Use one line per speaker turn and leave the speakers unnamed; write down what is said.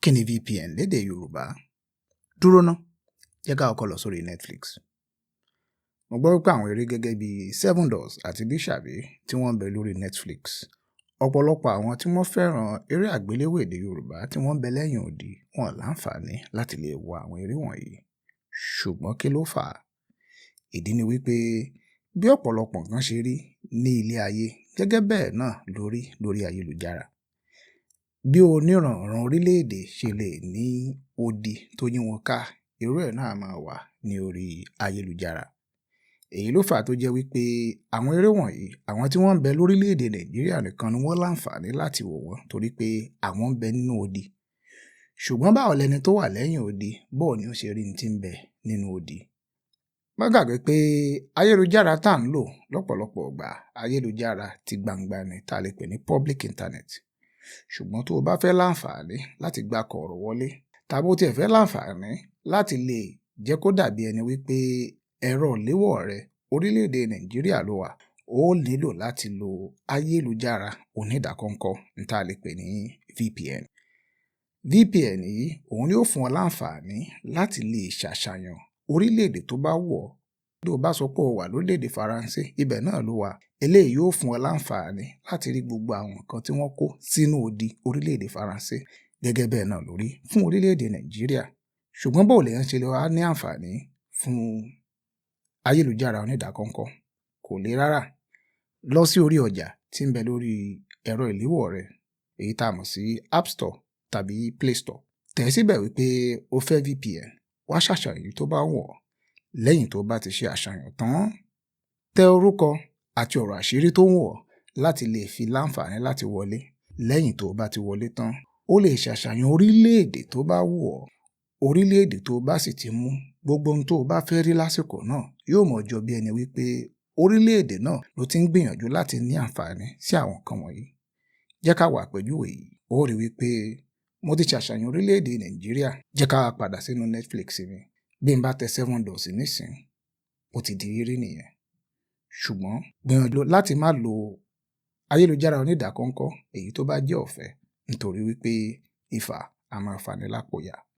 Kí ni VPN lédè Yorùbá? Dúró ná, jẹ́ ká kọ́kọ́ lọ sórí Netflix. Mo gbọ́ wípé àwọn eré gẹ́gẹ́ bí Seven Doors àti Lísàbí tí wọ́n ń bẹ lórí Netflix. Ọ̀pọ̀lọpọ̀ àwọn tí wọ́n fẹ́ràn eré àgbéléwò èdè Yorùbá tí wọ́n ń bẹ lẹ́yìn odi wọn ò láǹfààní láti lè wo àwọn eré wọ̀nyí. Ṣùgbọ́n kí ló fà á? Ìdí ni wípé bí ọ̀pọ̀lọpọ̀ nǹkan ṣe rí ní ilé ayé gẹ́gẹ́ bẹ́ẹ̀ náà ló rí lórí ayélujára. Bí oníranànran orílẹ̀-èdè ṣe lè ní odi tó yí wọn ká, irú ẹ̀ náà máa wà ní orí ayélujára. Èyí ló fà á tó jẹ́ wípé àwọn eré wọ̀nyí, àwọn tí wọ́n ń bẹ lórílẹ̀-èdè Nàìjíríà nìkan ni wọ́n láǹfààní láti wò wọ́n torí pé àwọn ń bẹ nínú odi. Ṣùgbọ́n báwo lẹni tó wà lẹ́yìn odi, bóo ni ó ṣe rí n tí ń bẹ nínú odi? Má gbàgbé pé ayélujára tá ń lò lọ́pọ̀lọpọ̀ ìgbà, ayélujára ti gbangba ni tá lè pè ní public internet. Ṣùgbọ́n tó o bá fẹ́ láǹfààní láti gba kọ̀ọ̀rọ̀ wọlé tàbí o tiẹ̀ fẹ́ láǹfààní láti lè jẹ́ kó dàbí ẹni wípé ẹ̀rọ ìléwọ́ rẹ orílẹ̀-èdè Nàìjíríà ló wà, ó nílò láti lo ayélujára onídàkọ́ńkọ́ tá lè pè ní VPN. VPN yìí òun ni ó fún ọ láǹfààní láti lè ṣàṣàyàn orílẹ̀-èdè tó bá wù ọ́. Bí o bá sọ pé o wà lórílẹ̀-èdè Faransé, ibẹ̀ náà ló wà. Eléyìí yóò fún ọ láǹfààní láti rí gbogbo àwọn nǹkan tí wọ́n kó sínú odi orílẹ̀-èdè Faransé. Gẹ́gẹ́ bẹ́ẹ̀ náà ló rí fún orílẹ̀-èdè Nàìjíríà. Ṣùgbọ́n báwo lèèyàn ṣe lè wá ní àǹfààní fún ayélujára onídàkọ́ńkọ́? Kò le rárá. Lọ sí orí ọjà tí ń bẹ lórí ẹ̀rọ ìléwọ́ rẹ, èyí tá a mọ̀ sí App Store tàbí Play Store. Tẹ̀ síbẹ̀ wípé o fẹ́ VPN, wá ṣàṣàyàn èyí tó bá wù ọ́. Lẹ́yìn tó bá ti ṣe àṣàyàn tán, tẹ orúkọ àti ọ̀rọ̀ àṣírí tó wù ọ́ láti lè fi láǹfààní láti wọlé. Lẹ́yìn tó bá ti wọlé tán, o lè ṣàṣàyàn orílẹ̀-èdè tó bá wù ọ́. Orílẹ̀-èdè tó bá sì ti mú, gbogbo ohun tó bá fẹ́ rí lásìkò náà yóò mọ̀ jọ bí ẹni wípé orílẹ̀-èdè náà ló ti ń gbìyànjú láti ní àǹfààní sí àwọn nǹkan wọ̀nyí. Jẹ́ ká wo àpèjúwe yìí, ó rí wípé mo ti ṣàṣàyàn orílẹ̀-èdè Nàìjíríà. Jẹ́ ká wá padà sínú Netflix mi. Bí n bá tẹ Seven Doors nísìnyí, ó ti di rírí nìyẹn. Ṣùgbọ́n gbìyànjú láti má lo ayélujára onídàkọ́ńkọ́ èyí tó bá jẹ́ ọ̀fẹ́ nítorí wípé ìfà a máa fani lápò ya.